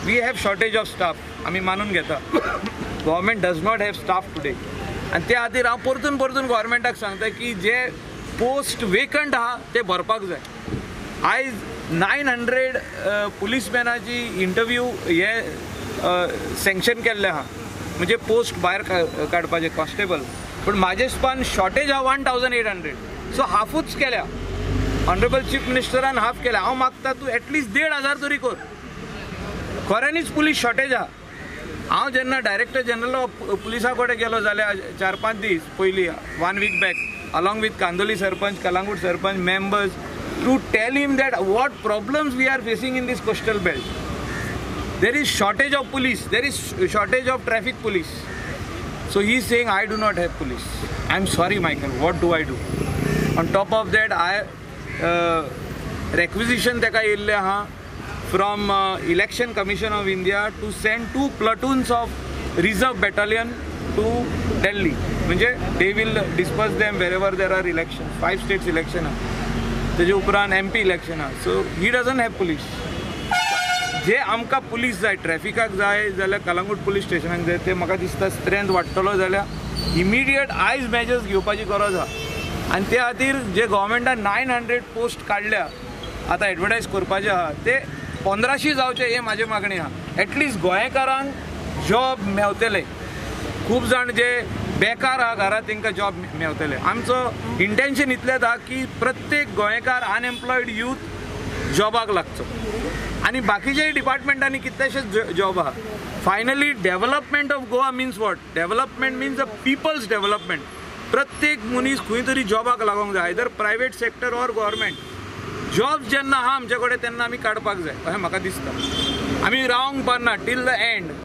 We have shortage of staff, आमी मानून घेता. Government does not have staff today. आनी त्या खातीर हांव परतून परतून गव्हर्मेंटाक सांगता की जे पोस्ट वेकंट आहा ते भरपाक जाय. आयज 900 पुलीसमॅनाची इंटरव्यू हे सँक्शन केल्ले आहा, म्हणजे पोस्ट भायर काडपाचे कॉन्स्टेबल. पूण म्हाजे शॉर्टेज आहा 1800, सो हाफूच केल्या. ऑनरेबल चीफ मिनिस्टरान हाफ केल्या. हांव मागता तूं एटलिस्ट 1500 तरी कर. खऱ्यांनीच पुलीस शॉर्टेज आहा. हांव जेन्ना डायरेक्टर जनरल ऑफ पुलिसा कडेन गेलो जाल्यार 4-5 दीस पयलीं, 1 week back, along with Candolim sarpanch, Calangute sarpanch, members, to tell him that what problems we are facing in this coastal belt. There is shortage of police, there is shortage of traffic police. So he is saying, I do not have police. I am sorry, Michael, what do I do? On top of that, I requisition teka yelle aha from Election Commission of India to send 2 platoons of reserve battalion to Delhi. Mhanje they will disperse them wherever there are elections. 5 states election आहा, तेजे उपरांत MP election आहा. So he doesn't have police. जे आमकां police जाय, ट्रॅफिकाक जाय जाल्यार Calangute police स्टेशनाक जाय, ते म्हाका दिसता स्ट्रेंथ वाडटलो जाल्यार इमिडिएट आयज मेजर्स घेवपाची गरज आहा. आनी त्या खातीर जे गव्हर्मेंटान 900 पोस्ट काडल्या आतां एडवर्टायज करपाचे आहा, ते 1500 जावचे हे म्हाजी मागणी आहा. एटलिस्ट गोंयकारांक जॉब मेवतले. खूब जाण जे बेकार आहा घरांत तांकां जॉब मेवतले. आमचो इंटेन्शन इतलेंच आहा की प्रत्येक गोंयकार अनएम्प्लॉयड यूथ जॉबाक लागचो. आनी बाकीच्याय डिपार्टमेंटांनी कितलेशेच जॉब आहा. Finally development of Goa means what? Development means a people's development. प्रत्येक मनीस खंय तरी जॉबाक लागोंक जाय, either private sector or government. Job जेन्ना आहा आमचे कडेन तेन्ना आमी काडपाक जाय अशें म्हाका दिसता. आमी रावंक पारना टील the and.